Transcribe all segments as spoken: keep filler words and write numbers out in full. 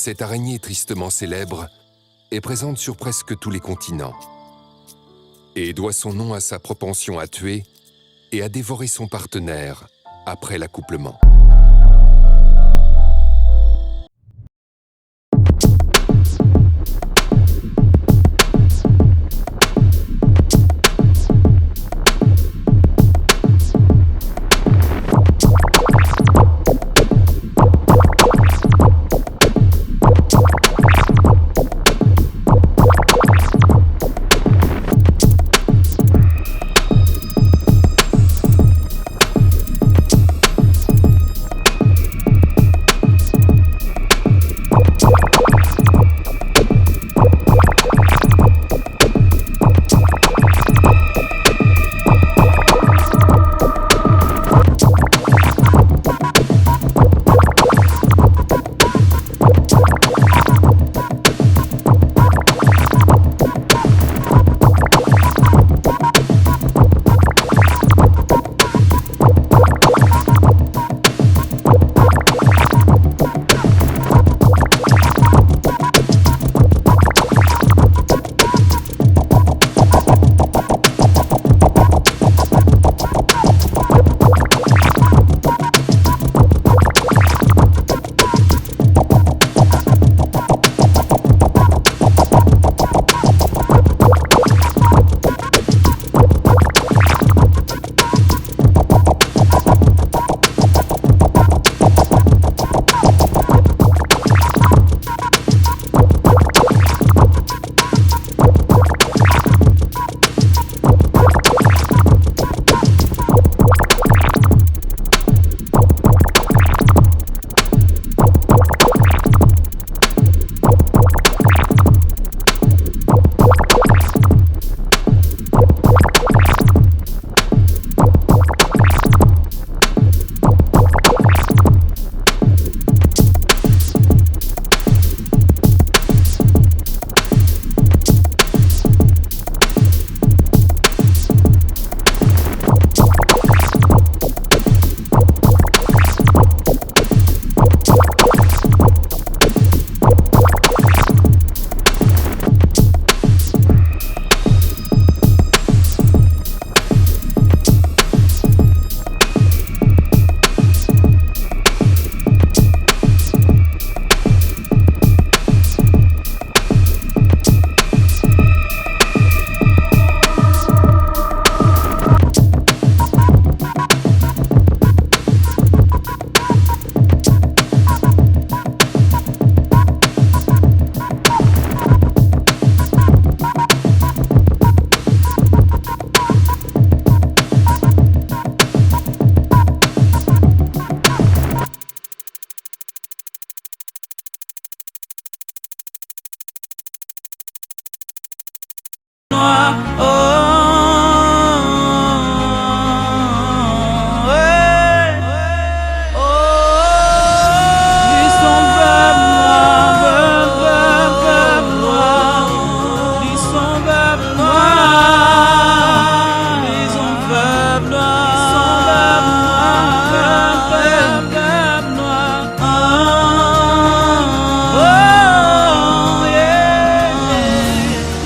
Cette araignée tristement célèbre est présente sur presque tous les continents et doit son nom à sa propension à tuer et à dévorer son partenaire après l'accouplement.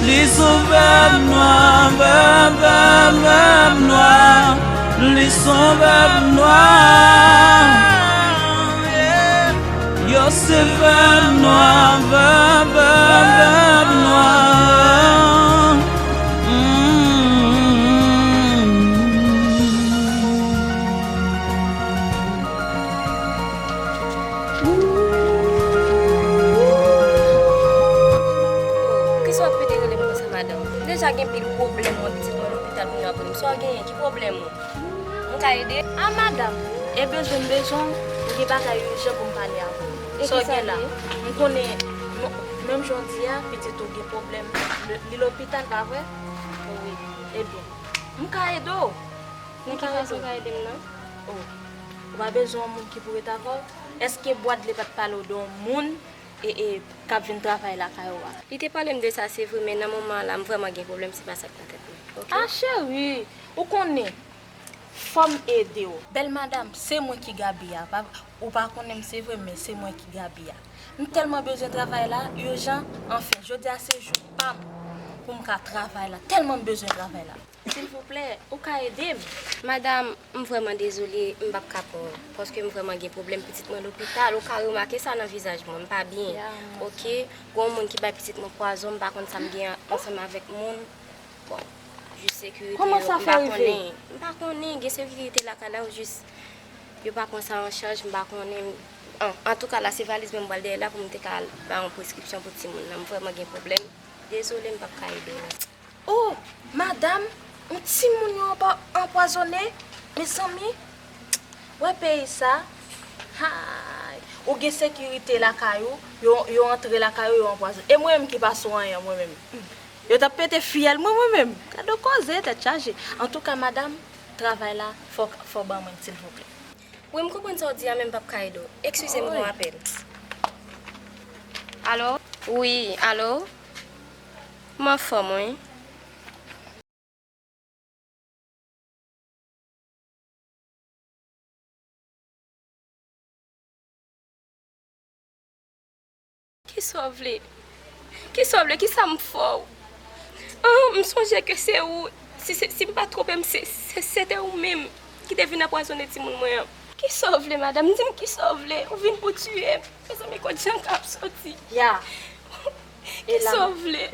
Li s on vèb nwa, vèb, vèb, vèb nwa. Li s on vèb nwa. Yo se vèb nwa, vèb, vèb, vèb nwa. Mm. Kisa w ap pede rele m konsa, madanm? M deja gen pil pwoblèm, mwen, pitit mwen lopital, moun ap rele m. Sa w genyen? Ki pwoblèm ou? M ka ede? A, madanm, e bezwen m bezwen w, m gen bagay ijan pou m pale avè w. Sa w gen la? M konnen, m-, menm jan w di a, pitit ou gen pwoblèm, li, li lopital, pa vre? Wi. Ebyen, m ka ede w. Nan ki fason w ka ede m nan? Oh. Ou pa bezwen yon moun ki pou ret avè w? Èske Bwadle pa t pale w de yon moun, e, e, k ap vin travay lakay ou a? Li te pale m de sa, se vre, men nan moman an la, m vrèman gen pwoblèm, se pa sa k nan tèt mwen. Oke? A, cheri, ou konnen, Fò m ede w. Bèl madanm, se mwen ki Gaby a. Pa, ou pa konnen m se vre, men se mwen ki Gaby a. M tèlman bezwen travay la, ijan, anfen, jodi a se jou pa m pou m ka travay la. Tèlman m bezwen travay la. Silvouplè, ou ka ede m? Madanm, m vrèman dezole, m p ap ka pran w, paske m vrèman gen pwoblèm pitit mwen lopital, ou ka remake sa nan vizaj mwen, m pa byen, oke? Gon moun ki bay pitit mwen pwazon, m pa konn sa m gen ansanm avèk moun. Bon, jis sekirite yo, m pa konnen. M pa konnen, gen sekirite lakay la, ou jis, yo pa pran sa an chaj, m pa konnen. An, antouka, la, se valiz mwen m pral dèyè la pou m te ka al bay yon preskripsyon pou timoun nan. M vrèman gen pwoblèm. Dezole, m p ap ka ede w. Oh, madanm, yon timoun yo anpwa-, anpwazonnen, mezanmi. Wè peyi sa. Hay, ou gen sekirite lakay ou, yo, yo antre lakay ou, yo anpwazonnen. E mwen menm ki pa sou anyen, mwen menm. Yo t ap pete fyèl mwen, mwen menm. Gade yon koze, tèt chaje. Antouka, madanm, travay la, fò, fò ban mwen, silvouplè. Wi, m konprann sa w di a, men m p ap ka ede w. Eskize m, gon apèl. Alo? Wi, alo? M anfòm, wi. Kisa w vle? Kisa w vle? Kisa m fè w? Ah, m sonje ke se ou, si, si, si m pa twonpe m, se, se, se te ou menm ki te vin anpwazonnen timoun mwen an. Kisa w vle, madanm? Di m kisa w vle? Ou vin pou tiye m? Mezanmi, kot Janka ap soti? Ya. Kisa w vle?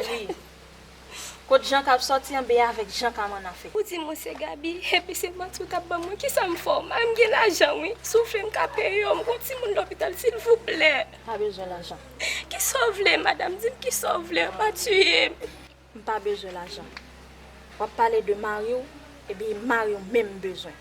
Kot Janka ap soti an, ben avèk Janka m annafè. Ou di mwen se Gaby, epi se manti w t ap ban mwen. Kisa m fè w? Mari m gen lajan, wi. Si w vle m ka peye w, m gon timoun lopital, silvouplè. Pa bezwen lajan. Kisa w vle, madanm? Di m kisa w vle, pa tiye m. M pa bezwen lajan. W ap pale de mari w, epi mari w menm m bezwen.